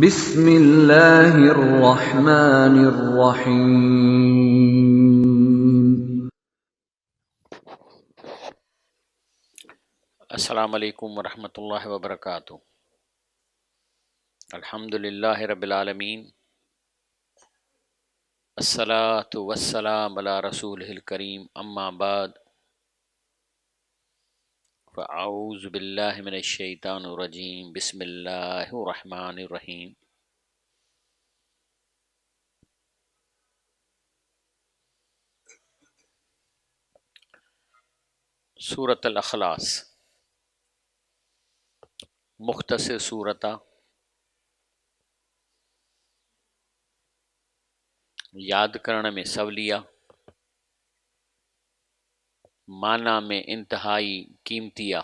بسم الله الرحمن الرحيم. السلام عليڪم ورحمة الله وبرڪاته. الحمد لله رب العالمين الصلاة والسلام على رسوله الڪريم اما بعد فاعوذ بالله من الشيطان الرجيم بسم الله الرحمن الرحيم. سورة الاخلاص مختصر سورت آ، ياد ڪرڻ ۾ سولي آ، معنيٰ ۾ انتهائي قيمتي آ.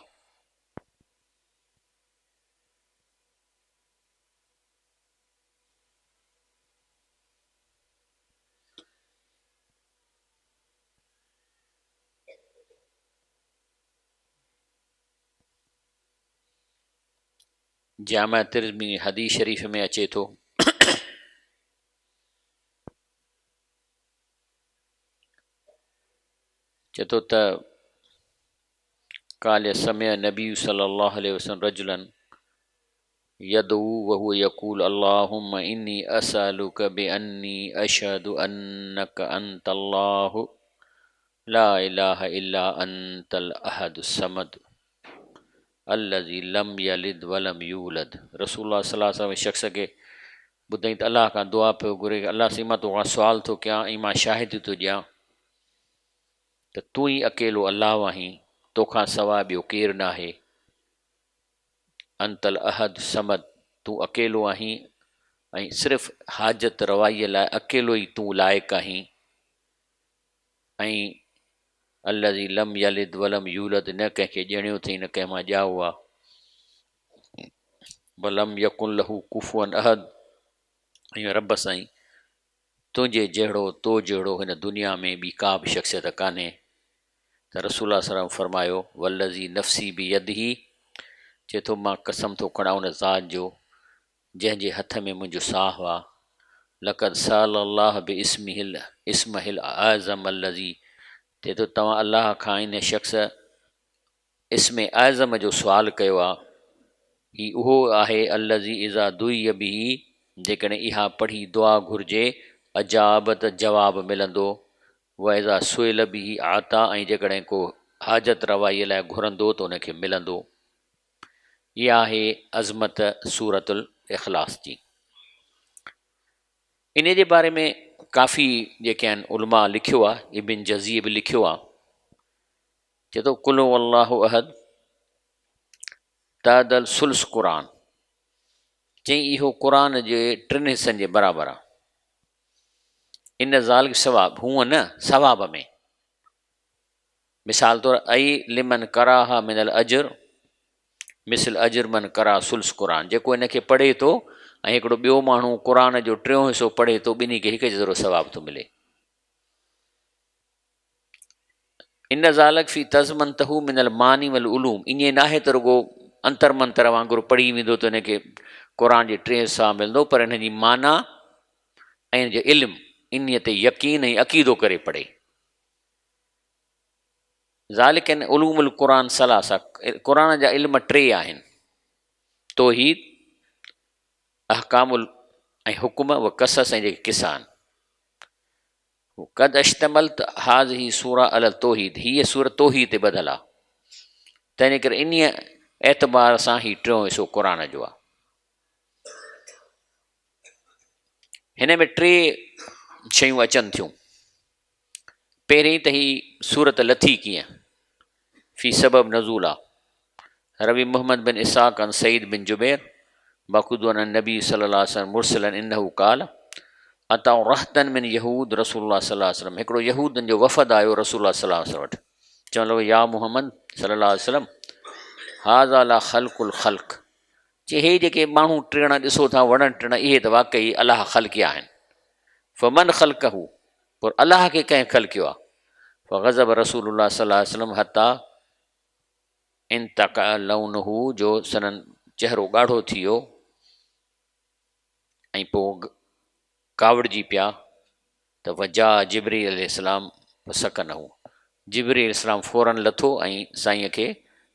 جامع ترمذي حديث شريف ۾ اچي ٿو. چئي ٿو ته قال سمع النبي صلي الله عليه وسلم رجلا يدعو وهو يقول اللهم اني اسالك باني اشهد انك انت الله لا اله الا انت الاحد الصمد الذي لم يلد ولم يولد. رسول الله صلي الله عليه وسلم شخص کي ٻڌائين ته الله کان دعا پيو گهري الله سائين مان توکان سوال ٿو ڪيان ۽ مان شاهدي ٿو ڏيان ته تون ئي اڪيلو الله آهين توکان سواء ٻيو ڪير ناهي انت الاحد الصمد تون اڪيلو آهين ۽ صرف حاجت روائيء لاء اڪيلو ئي تون لائق آهين ۽ الذي لم يلد ولم يولد نه ڪنهن کي ڄڻيو اٿئي نه ڪنهن مان ڄائو آ ولم يڪن له ڪفوا احد ۽ رب سائين تنهنجي جهڙو تو جهڙو هن دنيا ۾ ٻي ڪا به شخصيت ڪانهي ته رسول الله صلي الله عليه وسلم فرمايو والذي نفسي بيده چئي ٿو مان قسم ٿو کڻان ان ذات جو جنهن جي هٿ ۾ منهنجو ساهه آ لقد سال الله باسمه اسمه الاعظم الذي چئي ٿو توهان الله کان ان شخص اسم اعظم جو سوال ڪيو آ، هي اهو آهي الذي اذا دعي به جيڪڏهن اها پڙهي دعا گهرجي اجاب ته جواب ملندو، واذا سئل به اعطا ۽ جيڪڏهن ڪو حاجت روائيء لاء گهرندو ته ان کي ملندو. اها آهي عظمت سورة الاخلاص جي. انهيء جي باري ۾ ڪافي جيڪي آهن علماء لکيو آ، ابن جزيء به لکيو آ. چئي ٿو قل هو الله احد تعدل ثلث قرآن چئي اهو قرآن جي ٽن حصن جي برابر آ ان ذالڪ ثواب هونء نه ثواب ۾ مثال طور اي لمن قراها من الاجر مثل اجر من قرا ثلث قرآن جيڪو ان کي پڙهي ٿو ۽ هڪڙو ٻيو ماڻهو قرآن جو ٽيون حصو پڙهي ٿو ٻنهي کي هڪ جيترو ثواب ٿو ملي. ان ذالک في تضمنته من المعاني والعلوم ائين ناهي ته رڳو انتر منتر وانگر پڙهي ويندو ته ان کي قرآن جي ٽئين حصا ملندو پر ان جي معنيٰ ۽ ان جو علم انهيء تي يقين ۽ عقيدو ڪري پڙهي. ذالک ان علوم القرآن ثلاثه قرآن جا علم ٽي آهن توحيد، احڪام ۽ حڪم و قصص ۽ جيڪي قصا آهن. قد اشتملت هذه السوره علي التوحيد هيء سورة توحيد تي ٻڌل آهي تنهن ڪري انهيء اعتبار سان هي ٽيون حصو قرآن جو آهي. هن ۾ ٽي شيون اچن ٿيون. پهرين ته هي سورت لٿي ڪيئن؟ في سبب نزول آ. روي محمد بن اسحاق عن سعيد بن جبير مقود عن النبي صلي الله عليه وسلم مرسلا انه قال اتوا رهطا من يهود رسول الله صلي الله عليه وسلم هڪڙو يهودن جو وفد آيو رسول الله صلي الله عليه وسلم وٽ چوڻ لڳو يا محمد صلي الله عليه وسلم هذا لا خلق الخلق چي هي جيڪي ماڻهو ٽيڻ ڏسو ٿا وڻ ٽڻ اهي ته واقعي الله خلقيا آهن فمن خلقه پر الله کي ڪنهن خلقيو آهي فغضب رسول الله صلي الله عليه وسلم حتي انتقع لونه جو سندن چهرو ڳاڙهو ٿي ويو. ۽ پوء ڪاوڙجي پيا ته وجاء جبرئيل عليه السلام فسڪنه جبرئيل عليه السلام فوراً لٿو ۽ سائينء کي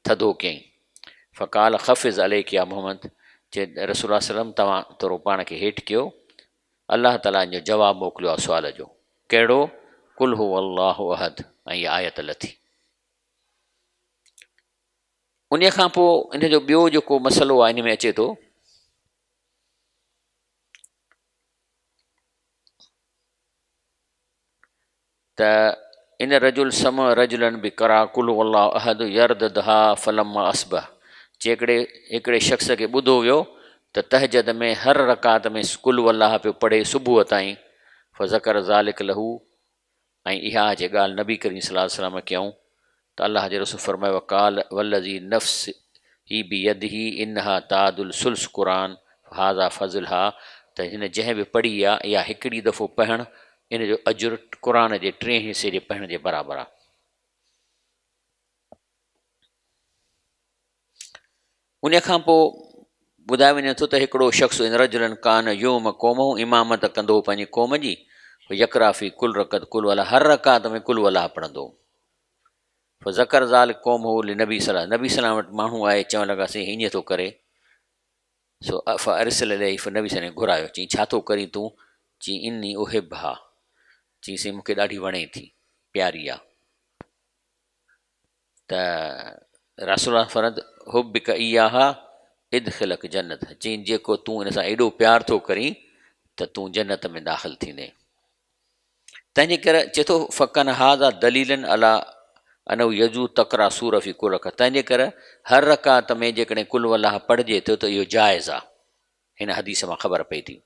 ٿڌو ڪيائين. فقال خفض عليڪ يا محمد چي رسول الله صلي الله عليه وسلم توهان ٿورو پاڻ کي هيٺ ڪيو. الله تعاليٰ ان جو جواب موڪليو آهي سوال جو. ڪهڙو؟ قل هو الله احد ۽ اها آيت لٿي. انهيء کان پوء ان جو ٻيو جيڪو مسئلو آهي ان ۾ اچي ٿو. ته ان رجل سمع رجلا بقرا قل هو الله احد يرددها فلما اصبح جيڪڏهن هڪڙي شخص کي ٻڌو ويو ته تهجد ۾ هر رڪعت ۾ قل هو الله پيو پڙهي صبح تائين فذڪر ذلڪ له ۽ اها جي ڳالهه نبي ڪريم صلي الله عليه وسلم ڪيائون ته الله جي رسول فرمايو وقال والذي نفسي بيده انها تعدل ثلث قرآن فهذا فضلها ته هن جنهن به پڙهي آ اها هڪڙي دفعو پڙهڻ ان جو اجر قرآن جي ٽئين حصي جي پڙهڻ جي برابر آ. انهيء کان پوء ٻڌايو وڃي ٿو ته هڪڙو شخص ان رجلا ڪان يوم قومه امامت ڪندو هو پنهنجي قوم جي يقرا في ڪل رڪعت قل هو الله هر رڪعت ۾ قل هو الله پڙهندو هو فذڪر ذلڪ قومه لنبي صلي الله نبي صلي الله وٽ ماڻهو آئي چوڻ لڳا سائين ائين ٿو ڪري سو فارسل اليه فنبي صلي الله گهرايو چئين ڇا ٿو ڪرين تون چئين اني احبها چئين سائين مونکي ڏاڍي وڻي ٿي پياري آ ته رسول الله فرمايو ته حبک اياها ادخلک جنت چين جيڪو تون ان سان ايڏو پيار ٿو ڪرين ته تون جنت ۾ داخل ٿيندين تنهن جي ڪري چي ٿو فڪن هذا دليلا علي انه يجوز تقرا سوره في كل رکعت تنهن جي ڪري هر رڪعت ۾ جيڪڏهن قل هو الله پڙهجي ٿو ته اهو جائز آهي هن حديث مان خبر پئي ٿي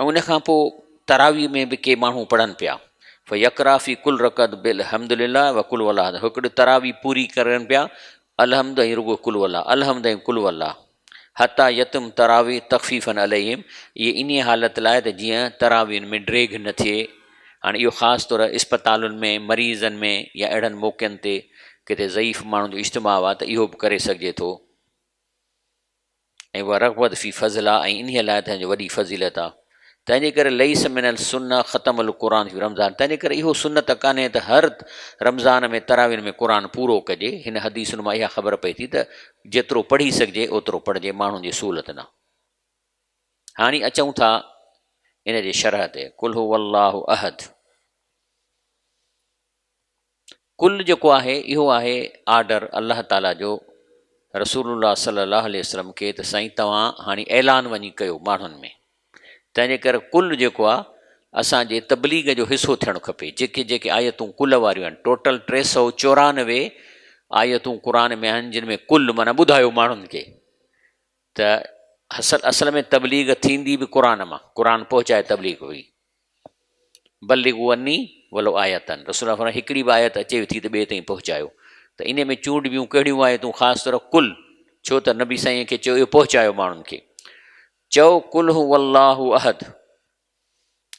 ۽ ان کان پوء تراويح ۾ به ڪي ماڻهو پڙهن پيا فيقرا في ڪل رڪعت بالحمد لله وقل هو الله احد هڪڙي تراويح پوري ڪرن پيا الحمد ۽ رڳو قل هو الله الحمد ۽ قل هو الله حتيٰ يتم تراويح تخفيفا عليهم اهي انهي حالت لاء ته جيئن تراويحن ۾ ڊيگهه نه ٿئي هاڻي اهو خاص طور اسپتالن ۾ مريضن ۾ يا اهڙن موقعن تي ڪٿي ضعيف ماڻهن جو اجتماع آهي ته اهو به ڪري سگهجي ٿو. ۽ ورغبت في فضلها ۽ انهيء لاء ته ان جو وڏي فضيلت آ. تنهن جي ڪري ليس من السنة ختم القرآن في رمضان تنهن جي ڪري اهو سنت ڪانهي ته هر رمضان ۾ تراويح ۾ قرآن پورو ڪجي. هن حديثن مان اها خبر پئي ٿي ته جيترو پڙهي سگهجي اوترو پڙهجي ماڻهن جي سهولت نا. هاڻي اچون ٿا ان جي شرح تي قل هو الله احد. قل جيڪو آهي اهو آهي آرڊر الله تعالي جو رسول الله صلي الله عليه وسلم کي ته سائين توهان هاڻي اعلان وڃي ڪيو ماڻهن ۾ تنهن جي ڪري قل جيڪو آهي اسان جي تبليغ جو حصو ٿيڻ کپي جيڪي جيڪي آيتون قل واريون آهن ٽوٽل 394 آيتون قرآن ۾ آهن جن ۾ قل معنيٰ ٻڌايو ماڻهن کي ته اصل اصل ۾ تبليغ ٿيندي به قرآن مان قرآن پهچائي تبليغ هئي بلغوا عني ولو آية رسول الله فرمايو هڪڙي به آيت اچي ٿي ته ٻئي تائين پهچايو ته ان ۾ چونڊبيون ڪهڙيون آيتون خاص طور قل ڇو ته نبي سائين کي چيو اهو پهچايو ماڻهن کي چئو قل هو الله احد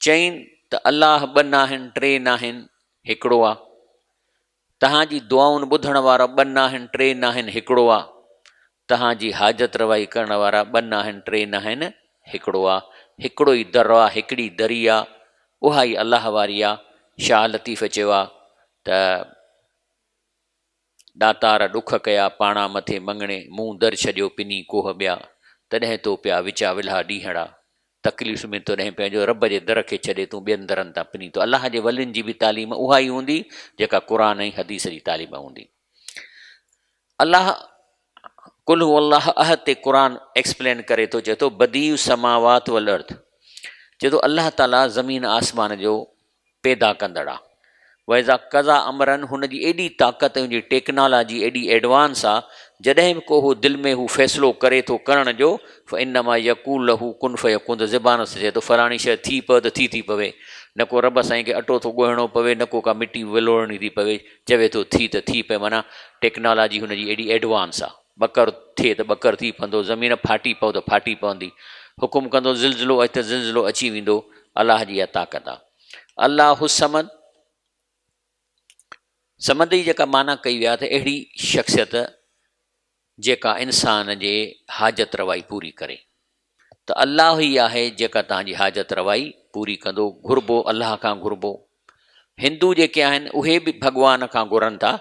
چئين ته الله ٻه ناهن ٽي ناهن هڪڙو آ توهان جي دعائن ٻڌڻ وارا ٻه ناهن ٽي ناهن هڪڙو آ. توهان جي حاجت روائي ڪرڻ وارا ٻه ناهن ٽي ناهن هڪڙو آ. هڪڙو ئي در آ هڪڙي دري آ اها ئي الله واري آ. شاهه لطيف چيو آ ته. ڏاتار ڏک ڪيا پاڻا مٿي مڱڻي مون در ڇڏيو پني ڪوهه ٻيا تڏهن تو پيا وچا ولها ڏينهڙا. تڪليف ۾ تڏهن پنهنجو رب جي در کي ڇڏي تون ٻين درن تان پنين ٿو. الله جي ولين جي به تعليم اها ئي هوندي جيڪا قرآن ۽ حديث جي تعليم هوندي. الله قل هو الله احد تي قرآن ايڪسپلين ڪري ٿو چئي ٿو بديع السماوات والارض چئي ٿو الله تعالي زمين آسمان جو پيدا ڪندڙ آ. واذا قضا امرا هن جي ايڏي طاقت ۽ ان جي ٽيڪنالاجي ايڏي ايڊوانس آ جڏهن به ڪو هو دل ۾ هو فيصلو ڪري ٿو ڪرڻ جو فانما يقول له ڪن فيڪون ته زبان سان چئي ٿو فلاڻي شيء ٿي پئه ته ٿي ٿي پوي نه ڪو رب سائين کي اٽو ٿو ڳوهڻو پوي نه ڪو ڪا مٽي ولوڙڻي ٿي پوي چوي ٿو ٿي ته ٿي پئي معنيٰ ٽيڪنالاجي هن جي ايڏي ايڊوانس آ ٻڪر ٿئي ته ٻڪر ٿي پوندو زمين ڦاٽي پئو ته ڦاٽي پوندي حڪم ڪندو زلزلو اچ ته زلزلو اچي ويندو الله جي اها طاقت آ. الله الصمد، صمد جي جيڪا معنيٰ ڪئي وئي آهي ته اهڙي شخصيت جيڪا انسان جي حاجت روائي پوري ڪري. ته الله ئي آهي جيڪا توهان جي حاجت روائي پوري ڪندو، گهربو الله کان گهربو. هندو جيڪي آهن اهي به ڀڳوان کان گهرن ٿا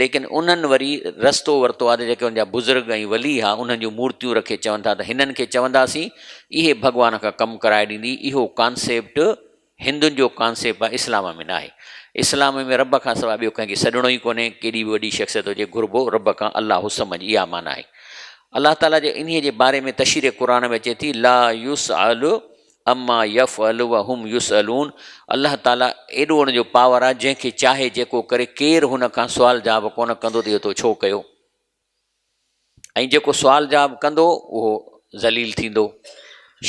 ليڪن انهن وري رستو ورتو آهي ته جيڪي ان جا بزرگ ۽ ولي ها انهن جون مورتيون رکي چون ٿا ته هنن کي چونداسين اهي ڀڳوان کان ڪم ڪرائي ڏيندي اهو ڪانسيپٽ هندن جو ڪانسيپٽ آهي اسلام ۾ ناهي. اسلام ۾ رب کان سواء ٻيو ڪنهن کي سڏڻو ئي ڪونهي، ڪيڏي به وڏي شخصيت هجي گهربو رب کان الله الصمد اها معنيٰ آهي. الله تعاليٰ جي انهيء جي باري ۾ تشريح قرآن ۾ اچي ٿي لا يسئل عما يفعل وهم يسئلون الله تعاليٰ ايڏو ان جو پاور آهي جنهن کي چاهي جيڪو ڪري ڪير هن کان سوال جواب ڪونه ڪندو ته اهو تو ڇو ڪيو. ۽ جيڪو سوال جواب ڪندو اهو ذليل ٿيندو.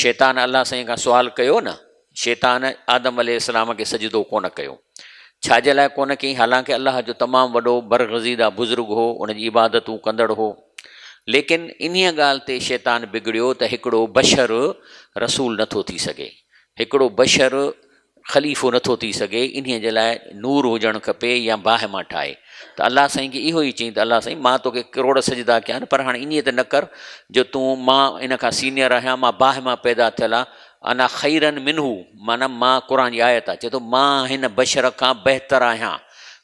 شيطان الله سائين کان سوال ڪيو نه، شيطان آدم عليه السلام کي سجدو ڪونه ڪيو. ڇا جي لاء ڪونه ڪيائين؟ حالانڪه الله جو تمام وڏو برگزيده بزرگ هو، ان جي عبادتون ڪندڙ هو. ليڪن انهيء ڳالهه تي شيطان بگڙيو ته هڪڙو بشر رسول نٿو ٿي سگهي. هڪڙو بشر خليفو نٿو ٿي سگهي، انهيء جي لاء نور هجڻ کپي يا باهه مان ٺاهي. ته الله سائين کي اهو ئي چيائين ته الله سائين مان توکي ڪروڙ سجدا ڪيا آهن پر هاڻي ائين ته نه ڪر جو تون مان ان کان سينئر آهيان مان باهه مان پيدا ٿيل آهيان انا خيرا منه معنيٰ مان قرآن جي آيت آهي چئي ٿو مان هن بشر کان بهتر آهيان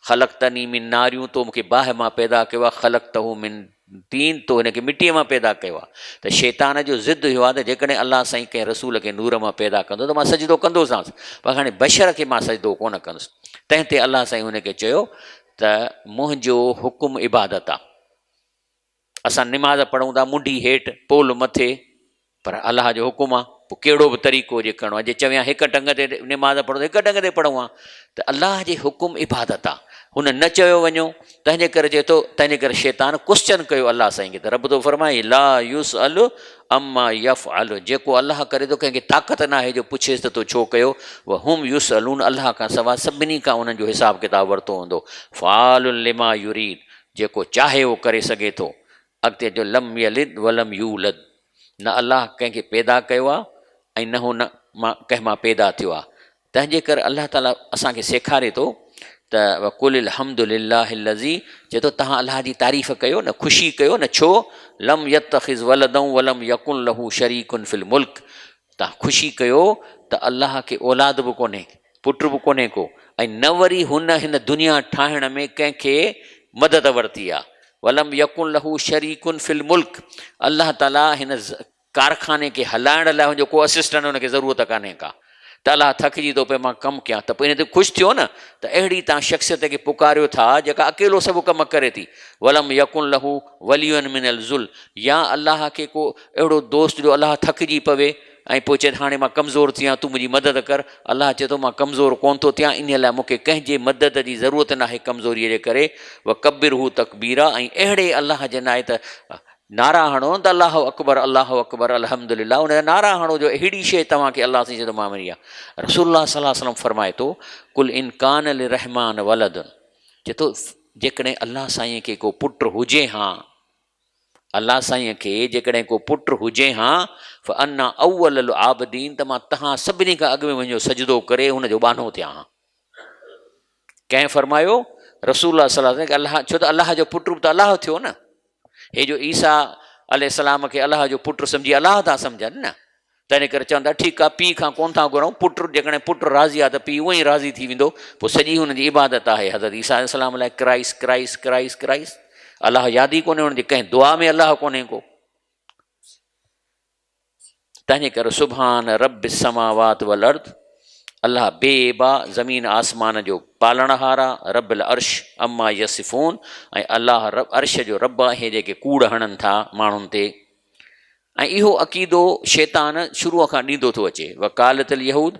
خلقتني من ناريون تو مون کي باهه مان پيدا ڪيو آهي خلقته من طين تو هن کي مٽيء مان پيدا ڪيو آهي ته شيطان جو ضد اهو آهي ته جيڪڏهن الله سائين ڪنهن رسول کي نور مان پيدا ڪندو ته مان سجدو ڪندوسانس پر هاڻي بشر کي مان سجدو ڪونه ڪندس تنهن تي الله سائين هن کي چيو ته منهنجو حڪم عبادت آهي اسان نماز پڙهون ٿا منڍي هيٺ پول مٿي پر الله جو حڪم آ پوء ڪهڙو به طريقو هجي ڪرڻو آ جي چوين ها هڪ ٽنگ تي نماز پڙهو ته هڪ ٽنگ تي پڙهون ها ته الله جي حڪم عبادت آ هن نه چيو وڃو تنهن جي ڪري چئي ٿو تنهن جي ڪري شيطان ڪوسچن ڪيو الله سائين کي ته رب ٿو فرمائي لا يسأل عما يفعل جيڪو الله ڪري ٿو ڪنهن کي طاقت ناهي جو پڇيس ته تو ڇو ڪيو وهم يسألون الله کان سوا سڀني کان انهن جو حساب ڪتاب ورتو ويندو فعال لما يريد جيڪو چاهي اهو ڪري سگهي ٿو اڳتي اچو لم يلد ولم يولد نه الله ڪنهن کي پيدا ڪيو آهي ۽ نه هو نه مان ڪنهن مان پيدا ٿيو آهي تنهن جي ڪري الله تعاليٰ اسان کي سيکاري ٿو ته وقل الحمد لله الذي چئي ٿو تهان الله جي تعريف ڪيو نه خوشي ڪيو نه ڇو لم يتخذ ولدا ولم يڪن له شريڪ في الملڪ توهان خوشي ڪيو ته الله کي اولاد به ڪونهي، پٽ به ڪونهي ڪو ۽ نه وري هن هن دنيا ٺاهڻ ۾ ڪنهن کي مدد ورتي آهي. ولم يڪن له شريڪ في الملڪ الله تعاليٰ هن ڪارخاني کي هلائڻ لاء هن جو ڪو اسسٽنٽ هن کي ضرورت ڪانهي ڪا ته الله ٿڪجي ٿو پئي مان ڪم ڪيان ته پوء ان تي خوش ٿيو نه ته اهڙي توهان شخصيت کي پڪاريو ٿا جيڪا اڪيلو سڀ ڪم ڪري ٿي. ولم يڪن له ولي من الذل يا الله کي ڪو اهڙو دوست جو الله ٿڪجي پوي ۽ پوء چئي ته هاڻي مان ڪمزور ٿي آهيان تون منهنجي مدد ڪر الله چئي ٿو مان ڪمزور ڪونه ٿو ٿيان انهيء لاء مون کي ڪنهن جي مدد جي ضرورت ناهي ڪمزوريء جي ڪري وڪبره تڪبيرا ۽ اهڙي الله جي ناهي ته نعرا هڻو نه ته الله اڪبر الله اڪبر الحمد لله ان جا نعرا هڻو جو اهڙي شيء توهان کي الله سائين چئي ٿو مان مڃي آهي رسول الله صلي الله عليه وسلم فرمائي ٿو قل ان ڪان للرحمان ولد چئي ٿو جيڪڏهن الله سائين کي ڪو پٽ هجي ها الله سائين کي جيڪڏهن ڪو پٽ هجي ها فانا اول العابدين ته مان تهان سڀني کان اڳ ۾ وڃو سجدو ڪري هن جو ٻانهو ٿيان ها. ڪنهن فرمايو؟ رسول الله صلي الله عليه وسلم الله ڇو ته الله جو پٽ به ته الله ٿيو نه. هي جو عيسيٰ عليه السلام کي الله جو پٽ سمجهي الله ٿا سمجهن نه. تنهن ڪري چون ٿا ٺيڪ آ پيء کان ڪونه ٿا گهرون پٽ جيڪڏهن پٽ راضي آ ته پيء اونئن ئي راضي ٿي ويندو پوء سڄي هن جي عبادت آهي حضرت عيسيٰ عليه السلام لاء ڪرائس ڪرائس ڪرائس ڪرائس الله ياد ئي ڪونهي هن جي ڪنهن دعا ۾ الله ڪونهي ڪو تنهن ڪري سبحان رب السماوات والارض الله بي عيب آ زمين آسمان جو پالڻهار آ رب العرش عما يصفون ۽ الله رب عرش جو رب آهي جيڪي ڪوڙ هڻن ٿا ماڻهن تي ۽ اهو عقيدو شيطان شروع کان ڏيندو ٿو اچي وقالت اليهود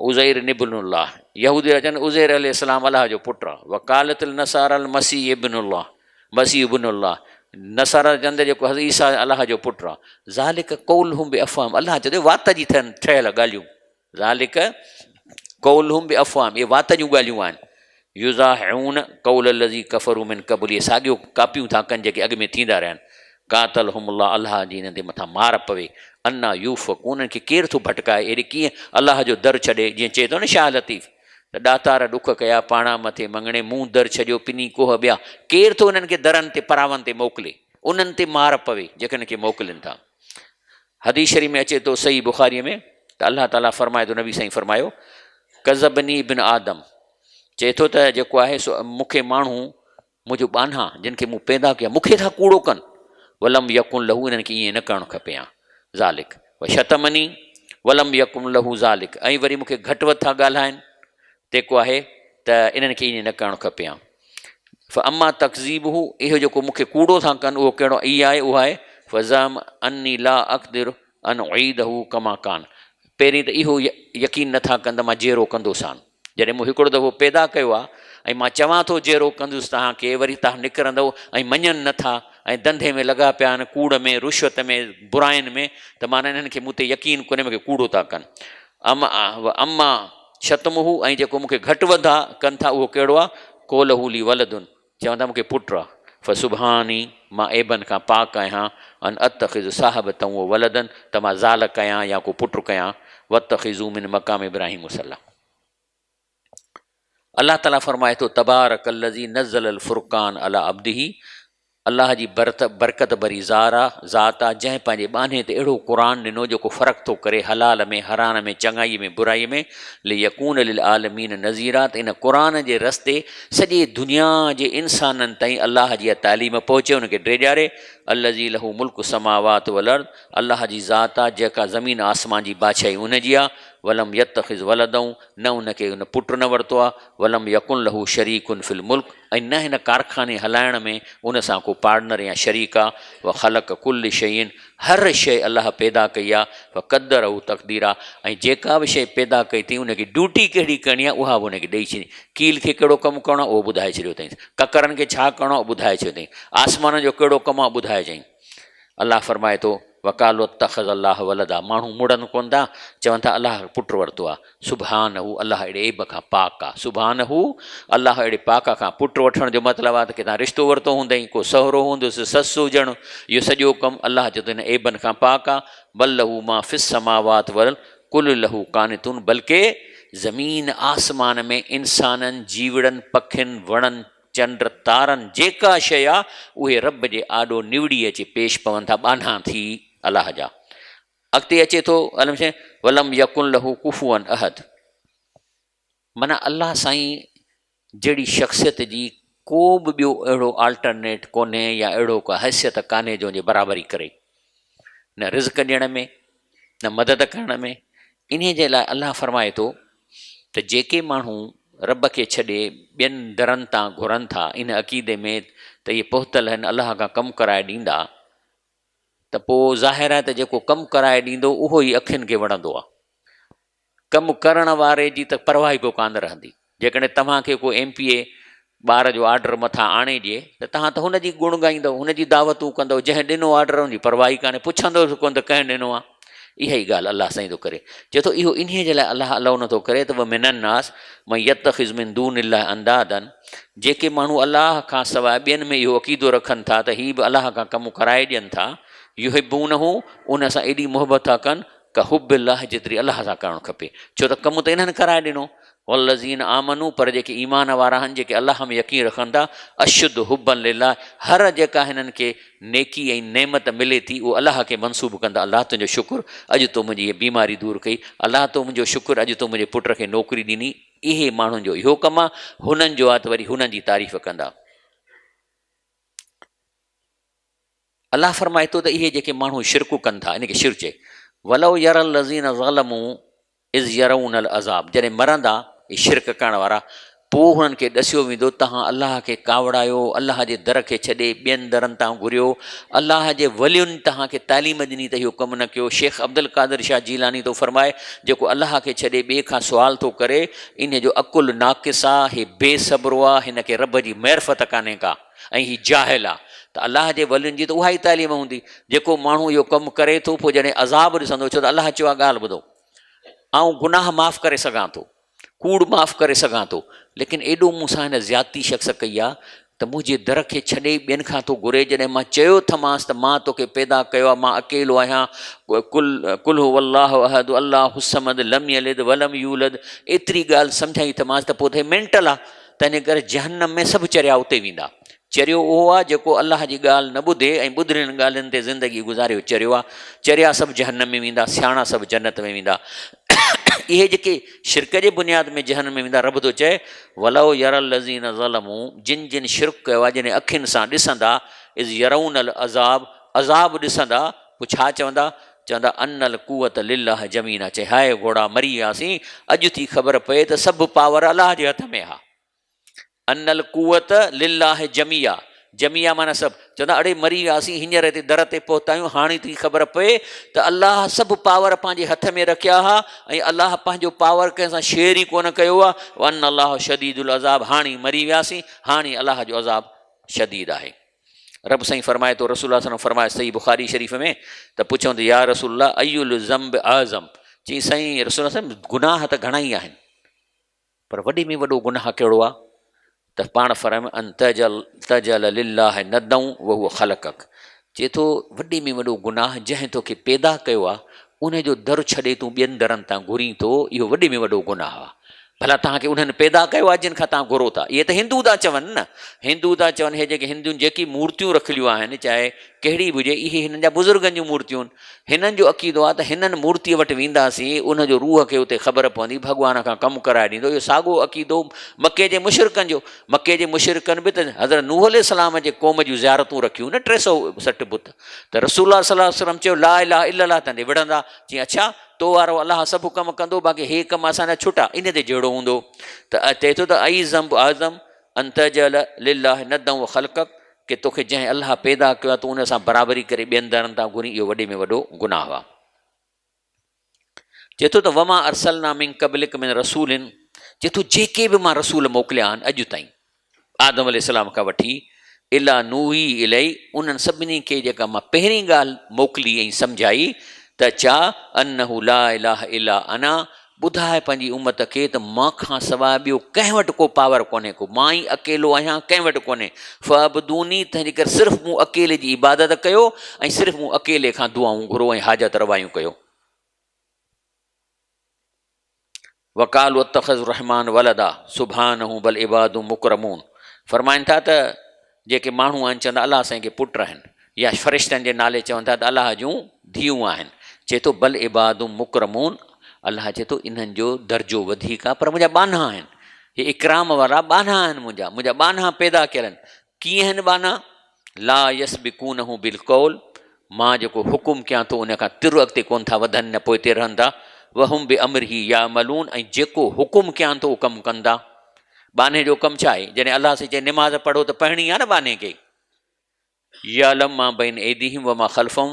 عزير ابن الله يهودي ٿا چون عزير عليه السلام الله جو پٽ آهي وقالت النصارى المسيح ابن الله مسيح ابن الله نصارا چون ٿا جيڪو حضرت عيسيٰ الله جو پٽ آهي ذالڪ قولهم بافواههم الله چئي ٿو وات جي ٺهيل ڳالهيون ذلک قولهم بافواههم اهي وات جون ڳالهيون آهن. يضاهعون قول الذي ڪفروا من قبل اهي ساڳيو ڪاپيون ٿا ڪن جيڪي اڳ ۾ ٿيندا رهيا آهن. قاتلهم الله الله جي انهن تي مٿان مار پوي. انا يوفڪون انهن کي ڪير ٿو ڀٽڪائي اهڙي ڪيئن الله جو در ڇڏي جيئن چئي ٿو نه شاهه لطيف ته ڏاتار ڏک ڪيا پاڻا مٿي مڱڻي مون در ڇڏيو پني ڪوهه ٻيا ڪير ٿو انهن کي درن تي پراون تي موڪلي. انهن تي مار پوي جيڪي هن کي موڪلين ٿا. حديث شريف ۾ اچي ٿو صحيح بخاري ۾ ته الله تعاليٰ فرمائي ٿو نبي سائين فرمايو ڪذبني ابن آدم چئي ٿو ته جيڪو آهي سو مون کي ماڻهو منهنجو ٻانها جن کي مون پيدا ڪيا مون کي ٿا ڪوڙو ڪن ولم يڪن له انهن کي ائين نه ڪرڻ کپي ها ذالڪ وشتمني ولم يڪن له ذالڪ ۽ وري مون کي گهٽ وڌ ٿا ڳالهائن تيڪو آهي ته انهن کي ائين نه ڪرڻ کپي ها. فاما تڪذيبه اهو جيڪو مون کي ڪوڙو ٿا ڪن اهو ڪهڙو اي آهي اهو آهي فزعم اني لا اقدر ان اعيده ڪما ڪان پهرين ته اهو يقين نه ٿا ڪن ته مان جيئرو ڪندوسان جڏهن مون هڪڙو دفعو پيدا ڪيو آهي ۽ مان چوان ٿو جيئرو ڪندس توهان کي وري توهان نڪرندؤ ۽ مڃن نه ٿا ۽ ڌنڌي ۾ لڳا پيا آهن ڪوڙ ۾ رشوت ۾ براين ۾ ته معنيٰ انهن کي مون تي يقين ڪونهي مون کي ڪوڙو ٿا ڪن اما واما شتمه ۽ جيڪو مون کي گهٽ وڌ ڪن ٿا اهو ڪهڙو آهي؟ قوله لي ولد چون ٿا مون کي پٽ آهي. فسبحاني مان عيبن کان پاڪ آهيان ان اتخذ صاحبة و ولدا ته مان زال ڪيان يا ڪو پٽ ڪيان واتخذوا من مقام ابراهيم مصليٰ. الله تعاليٰ فرمائي ٿو تبارڪ الذي نزل الفرقان علي عبده الله جي برڪت ڀري زار آ، ذات آ، جنهن پنهنجي ٻانهي تي اهڙو قرآن ڏنو جيڪو فرق ٿو ڪري حلال ۾ حرام ۾ چڱائي ۾ برائي ۾ ليڪون للعالمين نذيرا ته ان قرآن جي رستي سڄي دنيا جي انسانن تائين الله جي اها تعليم پهچي انهن کي ڊيڄاري الذي له ملڪ السماوات والارض الله جي ذات آ جيڪا زمين آسمان جي بادشاهي ان جي آ ولم يتخذ ولدا نه ان کي ان پٽ نه ورتو آ، ولم يڪن له شريڪ في الملڪ ۽ نه هن ڪارخاني هلائڻ ۾ ان سان ڪو پارٽنر يا شريڪ آ، وخلق ڪل شيء هر شيء الله پيدا ڪئي آ، فقدره تقديرا ۽ جيڪا به شيء پيدا ڪئي اٿئي ان کي ڊيوٽي ڪهڙي ڪرڻي آ اها به ان کي ڏئي ڇڏي، ڪيل کي ڪهڙو ڪم ڪرڻو آ اهو ٻڌائي ڇڏيو اٿائينس، ڪڪرن کي ڇا ڪرڻو آ اهو ٻڌائي ڇڏيو اٿائين، آسمانن جو ڪهڙو ڪم آ اهو ٻڌائي ڇڏيائين. الله فرمائي ٿو، وقالوا اتخذ الله ولدا ماڻهو مڙن ڪونه ٿا، چون ٿا الله پٽ ورتو آهي. سبحانه الله اهڙي عيب کان پاڪ آهي. سبحانه الله اهڙي پاڪ کان پٽ وٺڻ جو مطلب آهي ته ڪٿان رشتو ورتو هوندئين، ڪو سهرو هوندس، سس هجڻ، اهو سڄو ڪم الله چئي ٿو هن عيبن کان پاڪ آهي. بل له ما في السماوات والارض ڪل له قانتون بلڪه زمين آسمان ۾ انسانن، جيوڙن، پکين، وڻن، چنڊ تارن جيڪا شيء آ اهي رب جي آڏو نوڙي اچي پيش پون ٿا ٻانها ٿي الله جا. اڳتي اچي ٿو علم شيء ولم يڪن له ڪفوا احد معنيٰ الله سائين جهڙي شخصيت جي ڪو به ٻيو اهڙو آلٽرنيٽ ڪونهي يا اهڙو ڪا حيثيت ڪانهي جو ان جي برابري ڪري نه رزق ڏيڻ ۾ نه مدد ڪرڻ ۾، انهيء جي لاء الله فرمائي ٿو ته جيڪي ماڻهو رب کي ڇڏي ٻين درن تان گهرن ٿا ان عقيدي ۾ ته اهي پهتل آهن الله کان ڪم ڪرائي ڏيندا ته پوء ظاهر آهي ته جيڪو ڪم ڪرائي ڏيندو اهو ئي اکين کي وڻندو آهي. ڪم ڪرڻ واري جي ته پرواهه ئي پوء ڪانه رهندي. جيڪڏهن توهان کي ڪو ايم پي اي ٻار جو آرڊر مٿان آڻي ڏئي ته توهان ته هن جي گڻ ڳائيندؤ، هن جي دعوتون ڪندؤ، جنهن ڏنو آرڊر ان جي پرواهه ئي ڪانهي، پڇندؤ به ڪونه ته ڪنهن ڏنو آهي. اها ئي ڳالهه الله سائين ٿو ڪري. چئي ٿو اهو انهيء جي لاء الله الائو نٿو ڪري ته ومن الناس من يتخذ من دون الله اندادا جيڪي ماڻهو الله کان سواء ٻين ۾ اهو عقيدو رکن ٿا ته هي به الله کان ڪم ڪرائي ڏين ٿا، يحبونه ان سان ايڏي محبت ٿا ڪن ڪحب الله جيتري الله سان ڪرڻ کپي ڇو ته ڪم ته انهن ڪرائي ڏنو والذين آمنو پر جيڪي ايمان وارا آهن جيڪي الله ۾ يقين رکن ٿا اشد حبا لله هر جيڪا هنن کي نيڪي ۽ نعمت ملي ٿي اهو الله کي منسوب ڪندا الله تنهنجو شڪر اڄ تو منهنجي هي بيماري دور ڪئي الله تو منهنجو شڪر اڄ تو منهنجي پٽ کي نوڪري ڏني اهي ماڻهن جو اهو ڪم آهي هنن جو آهي ته وري هنن جي تعريف ڪندا. الله فرمائي ٿو ته اهي جيڪي ماڻهو شرڪ ڪن ٿا ان کي شرڪ چئي ولو ير الذين ظلموا اذ يرون العذاب جڏهن مرندا اهي شرڪ ڪرڻ وارا پوء هنن کي ڏسيو ويندو تهان الله کي ڪاوڙايو الله جي در کي ڇڏي ٻين درن تان گهريو الله جي ولين تهان کي تعليم ڏني ته اهو ڪم نه ڪيو شيخ عبدالقادر شاهه جيلاني ٿو فرمائي جيڪو الله کي ڇڏي ٻئي کان سوال ٿو ڪري ان جو عقل ناقص آ هي بي صبرو آ هن کي رب جي معرفت ڪانهي ڪا ۽ هي جاهل آ ته الله جي ولين جي ته اها ئي تعليم هوندي. جيڪو ماڻهو اهو ڪم ڪري ٿو پوء جڏهن عذاب ڏسندو ڇو ته الله چيو آ ڳالهه ٻڌو آئون گناهه معاف ڪري سگهان ٿو ڪوڙ معاف ڪري سگهان ٿو ليڪن ايڏو مون سان هن زيادتي شخص ڪئي آ ته منهنجي در کي ڇڏي ٻين کان ٿو گهري جڏهن مان چيو ٿمانس ته مان توکي پيدا ڪيو آ مان اڪيلو آهيان قل قل هو الله احد الله الصمد لم يلد ولم يولد ايتري ڳالهه سمجهائي ٿمانس ته پوء ته هي مينٽل آ تنهن ڪري جهنم ۾ سڀ چريا اتي ويندا. چريو اهو آ جيڪو الله جي ڳالهه نه ٻڌي ۽ ٻڌڻين ڳالهين تي زندگي گذاري اهو چريو آ. چريا سڀ جهنم ۾ ويندا، سياڻا سڀ جنت ۾ ويندا. اهي جيڪي شرڪ جي بنياد ۾ جهنم ۾ ويندا رب ٿو چئي، ولو يري الذين ظلموا جن جن شرڪ ڪيو آ جڏهن اکين سان ڏسندا، اذ يرون العذاب عذاب ڏسندا پوء ڇا چوندا؟ چوندا ان القوة لله جميعا چئي هاء گهوڙا مري وياسين اڄ ٿي خبر پئي ته سڀ پاور الله جي هٿ ۾ آ. ان القوت لله جميعا، جميعا معنيٰ سڀ، چوندا اڙي مري وياسين هينئر هتي در تي پهتا آهيون هاڻي ٿي خبر پئي ته الله سڀ پاور پنهنجي هٿ ۾ رکيا ها ۽ الله پنهنجو پاور ڪنهن سان شيئر ئي ڪونه ڪيو آهي وان الله شديد العذاب هاڻي مري وياسين هاڻي الله جو عذاب شديد آهي. رب سائين فرمائي ٿو رسول الله صلي الله فرمائي صحيح بخاري شريف ۾ ته پڇيو ته يا رسول الله اي الذنب اعظم چي سائين رسول الله صلي الله گناهه ته گهڻا ئي آهن پر وڏي ۾ وڏو گناهه ڪهڙو آ؟ ته پاڻ فرمايو ان تجعل لله ندا وهو خلقک چئي ٿو وڏي ۾ وڏو گناهه جنهن توکي پيدا ڪيو آ ان جو در ڇڏي تون ٻين درن تان گهرين ٿو اهو وڏي ۾ وڏو گناهه آ ڀلا توهان کي انهن پيدا ڪيو آ جن کان توهان گهرو ٿا اهي ته هندو ٿا چون نه هندو ٿا چون هي جيڪي هندن جيڪي مورتيون رکليون آهن چاهي ڪهڙي به هجي اهي هنن جا بزرگن جون مورتيون هنن جو عقيدو آهي ته هنن مورتيء وٽ وينداسين، ان جو روح کي اتي خبر پوندي، ڀڳوان کان ڪم ڪرائي ڏيندو. اهو ساڳيو عقيدو مڪي جي مشرڪن جو. مڪي جي مشرڪن به ته حضرت نوح عليه السلام جي قوم جون زيارتون رکيون نه 360 بت. ته رسول الله صلي الله عليه وسلم چيو لا اله الا الله تنهن تي وڙهندا. چيائين اڇا تو وارو الله سڀ ڪم ڪندو باقي هي ڪم اسان جا ڇٽا. ان تي جهيڙو هوندو. ته چئي ٿو ته اي ذنب اعظم ان تجعل لله ندا وخلقک ڪي توکي جنهن الله پيدا ڪيو آهي تون ان سان برابري ڪري ٻين درن تان گهرين اهو وڏي ۾ وڏو گناهه آهي. چئي ٿو ته وما ارسلنا من قبلک من رسول چئي ٿو جيڪي به مان رسول موڪليا آهن اڄ تائين آدم عليه السلام کان وٺي الا نوحي الي انهن سڀني کي جيڪا مان پهرين ڳالهه موڪلي ۽ سمجهائي ته چا انه لا اله الا انا ٻڌاء پنهنجي امت کي ته مان کان سواء ٻيو ڪنهن وٽ ڪو پاور ڪونهي ڪو، مان ئي اڪيلو آهيان، ڪنهن وٽ ڪونهي. فاعبدوني تنهنجي ڪري صرف مون اڪيلي جي عبادت ڪيو ۽ صرف مون اڪيلي کان دعائون گهرو ۽ حاجت روايون ڪيو. وقالوا اتخذ الرحمن ولدا سبحانه بل عباد مڪرمون فرمائن ٿا ته جيڪي ماڻهو آهن چوندا الله سائين کي پٽ آهن يا فرشتن جي نالي چون ٿا ته الله جون ڌيئون آهن چئي ٿو بل عباد مڪرمون الله چئي ٿو انهن جو درجو وڌيڪ آهي پر منهنجا ٻانها آهن هي اڪرام وارا ٻانها آهن منهنجا منهنجا ٻانها پيدا ڪيل آهن ڪيئن آهن ٻانها لا يسبقونه بالقول مان جيڪو حڪم ڪيان ٿو ان کان تر اڳتي ڪون ٿا وڌن نه پوئتي رهن ٿا وهم بامره يعملون ۽ جيڪو حڪم ڪيان ٿو اهو ڪم ڪن ٿا ٻانهي جو ڪم ڇا آهي؟ جڏهن الله سائين چئي نماز پڙهو ته پڙهڻي آهي نه ٻانهي کي. يعلم ما بين ايديهم وما خلفهم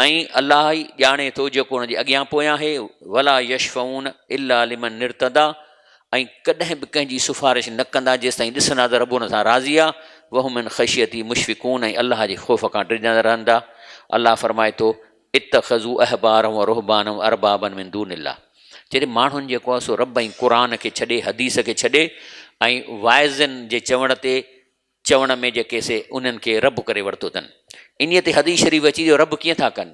۽ الله ئي ڄاڻي ٿو جيڪو ان جي اڳيان پويان آهي ولا يشفعون الا لمن ارتضيٰ ۽ ڪڏهن به ڪنهن جي سفارش نه ڪندا جيستائين ڏسندا ته رب ان سان راضي آهي وهم من خشيته مشفقون ۽ الله جي خوف کان ڊڄندا رهندا الله فرمائي ٿو اتخذوا احبارهم ورهبانهم اربابا من دون الله جڏهن ماڻهن جيڪو آهي سو رب ۽ قرآن کي ڇڏي حديث کي ڇڏي ۽ واعظن جي چوڻ تي چوڻ ۾ جيڪي سي انهن کي رب ڪري ورتو اٿن انهيء تي حديث شريف اچي جو رب ڪيئن ٿا ڪن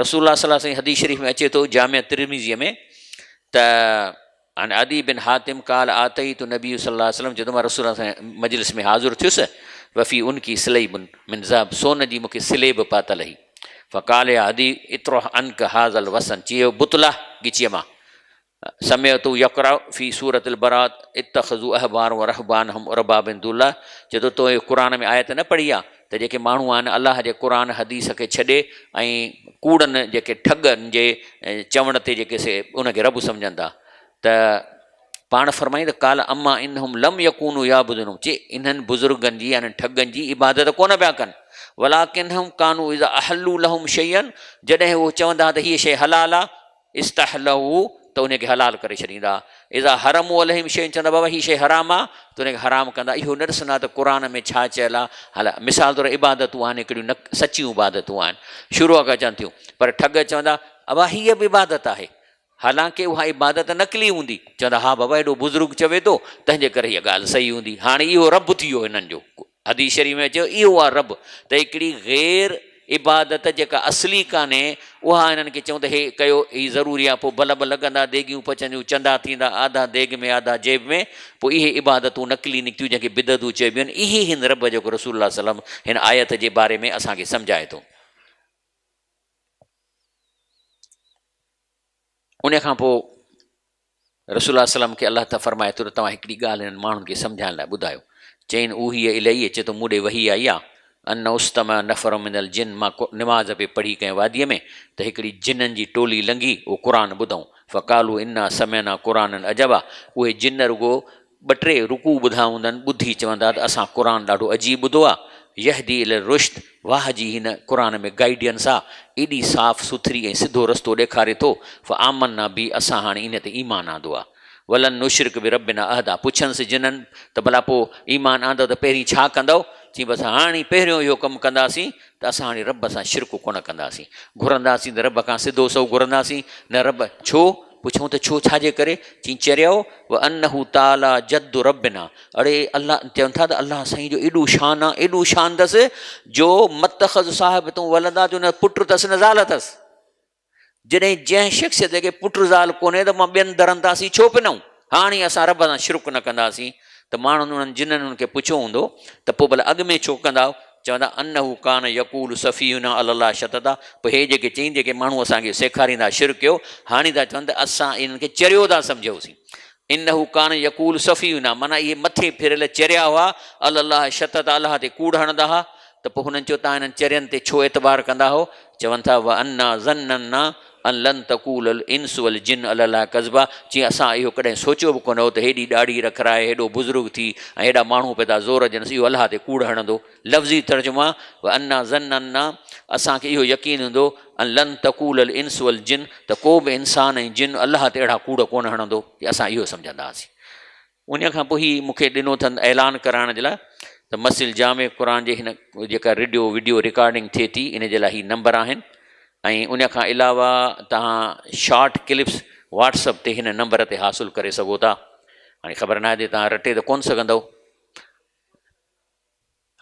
رسول الله صلي الله عليه وسلم حديث شريف ۾ اچي ٿو جامع ترمذي ۾ ته عن عدي بن حاتم قال آتيت النبي صلي الله عليه وسلم جڏهن مان رسول الله صلي الله عليه وسلم مجلس ۾ حاضر ٿيس وفي عنقي سليب من ذهب سون جي مونکي سليب پاتل هئي فقال يا عدي اطرح عنك هذا الوسن چيو بت لاهه ڳچيء مان سمعت يقرأ في سورة البراءة اتخذوا احبارهم ورهبانهم اربابا من دون الله چئي ٿو تو قرآن ۾ آيت نه پڙهي آ ته جيڪي ماڻهو آهن الله جي قرآن حديث کي ڇڏي ۽ ڪوڙن جيڪي ٺڳن جي چوڻ تي جيڪي سي ان کي رب سمجهن ٿا ته پاڻ فرمائين ته قال اما انهم لم يڪونوا يعبدونهم چي انهن بزرگن جي يعني ٺڳن جي عبادت ڪونه پيا ڪن ولڪنهم ڪانوا اذا احلوا لهم شيئا جڏهن هو چوندا ته هيء شيء حلال آهي استحلوه ته ان کي حلال ڪري ڇڏيندا. اذا حرموا عليهم شيئا چوندا بابا هي شيء حرام آ ته ان کي حرام ڪندا. اهو نه ڏسندا ته قرآن ۾ ڇا چيل آ. هل مثال طور عبادتون آهن هڪڙيون نه سچيون عبادتون آهن شروع کان اچن ٿيون پر ٺڳ چوندا ابا هيء به عبادت آهي حالانڪه اها عبادت نقلي هوندي چوندا ها بابا هيڏو بزرگ چوي ٿو تنهن جي ڪري هيء ڳالهه صحيح هوندي. هاڻي اهو رب ٿي ويو هنن جو. حديث شريف ۾ اچيو اهو آ رب ته هڪڙي غير عبادت جيڪا اصلي ڪانهي، اها هنن کي چئون ته هي ڪيو، هي ضروري آهي، پوء بلب لڳندا، ديڳيون پچنديون، چندا ٿيندا، آڌا ديڳ ۾ آڌا جيب ۾، پوء اهي عبادتون نقلي نڪتيون جنهن کي بدعتون چئبيون آهن، اهي هن رب جيڪو رسول الله صلعم هن آيت جي باري ۾ اسان کي سمجهائي ٿو. ان کان پوء رسول الله صلعم کي الله تعاليٰ فرمائي ٿو ته توهان هڪڙي ڳالهه هنن ماڻهن کي سمجهائڻ لاء ٻڌايو. چئين اوحي الي، چئي ٿو مون ڏي وحي آئي آ، ان استمع نفر من الجن مان نماز پئي پڙهي ڪنهن واديء ۾ ته هڪڙي جنن جي ٽولي لنگهي اهو قرآن ٻڌئون، فقالوا انا سمعنا قرآنا عجبا اهي جن رڳو ٻه ٽي رڪوع ٻڌا هوندن، ٻڌي چوندا ته اسان قرآن ڏاڍو عجيب ٻڌو آ، يهدي الي الرشد، واهه جي هن قرآن ۾ گائيڊنس آ، ايڏي صاف سٿري ۽ سڌو رستو ڏيکاري ٿو، فآمنا به اسان هاڻي ان تي ايمان آندو آ. ولن نشرڪ بربنا احدا پڇنس جنن ته ڀلا پوء ايمان آندو ته پهرين ڇا ڪندؤ؟ چيائين بس هاڻي پهريون اهو ڪم ڪنداسين ته اسان هاڻي رب سان شرڪ ڪونه ڪنداسين، گهرنداسين ته رب کان سڌو سنئون گهرنداسين نه رب ڇو؟ پڇيائون ته ڇو ڇا جي ڪري؟ چيائين چريؤ وانه تعالي جد ربنا اڙي الله چون ٿا ته الله سائين جو ايڏو شان آ ايڏو شان اٿس جو متخذ صاحبة ولدا جو نه پٽ اٿس نه زال اٿس. جڏهن جنهن شخصيت کي پٽ زال ڪونهي ته مان ٻين درن تان اسين ڇو پنون؟ هاڻي اسان رب سان شرڪ نه ڪنداسين ته ماڻهن انهن جنن انهن کي پڇيو هوندو ته پوء ڀلا اڳ ۾ ڇو ڪندا هئو؟ چوندا انه ڪان يقول سفيهنا علي الله شططا پوء هي جيڪي چئين جيڪي ماڻهو اسان کي سيکاريندا شرڪ ڪيو هاڻي ٿا چون ته اسان انهن کي چريو ٿا سمجهيوسين انه ڪان يقول سفيهنا معنيٰ اهي مٿي ڦريل چريا هئا علي الله شططا الله تي ڪوڙ هڻندا هئا ته پوء هنن چيو توهان انهن چرين تي ڇو اعتبار ڪندا هئو؟ چون ٿا، وانا ظننا ان لن تقول الانس والجن علي الله ڪذبا چي اسان اهو ڪڏهن سوچيو به ڪونه هو ته هيڏي ڏاڙهي رکرائي هيڏو بزرگ ٿي ۽ هيڏا ماڻهو پيا ٿا زور ڏينس اهو الله تي ڪوڙ هڻندو لفظي ترجما، وانا ظننا اسان کي اهو يقين هوندو ان لن تقول الانس والجن ته ڪو به انسان ۽ جن الله تي اهڙا ڪوڙ ڪونه هڻندو اسان اهو سمجهندا هئاسين. انهيء کان پوء هي مون کي ڏنو اٿن اعلان ڪرائڻ جي لاء ته مسجد الجامع قرآن جي هن جيڪا ريڊيو وڊيو رڪارڊنگ ٿئي ٿي ان جي لاء هي نمبر آهن ۽ ان کان علاوه توهان شارٽ ڪلپس واٽس اپ تي هن نمبر تي حاصل ڪري سگهو ٿا هاڻي خبر ناهي ته توهان رٽي ته ڪونه سگهندؤ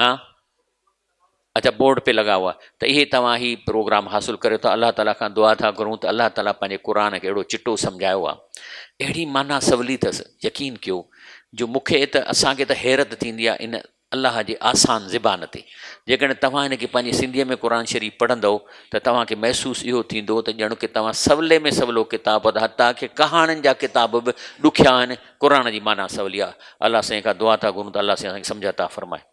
ها اچا بورڊ پي لڳا هئا ته اهي توهان هي پروگرام حاصل ڪريو ٿا الله تعالي کان دعا ٿا گهرون ته الله تعالي پنهنجي قرآن کي اهڙو چٽو سمجهايو آهي اهڙي معنيٰ سولي اٿس يقين ڪيو جو مونکي ته اسانکي ته حيرت ٿيندي آهي ان الله جي آسان زبان تي جيڪڏهن توهان هن کي پنهنجي سنڌيء ۾ قرآن شريف پڙهندؤ ته توهان کي محسوس اهو ٿيندو ته ڄڻ ڪي توهان سولي ۾ سولو ڪتاب حتيٰ ڪي ڪهاڻين جا ڪتاب به ڏکيا آهن قرآن جي معنيٰ سولي آهي الله سائين کان دعا ٿا گهرون ته الله سائين اسان کي سمجهه عطا فرمائي.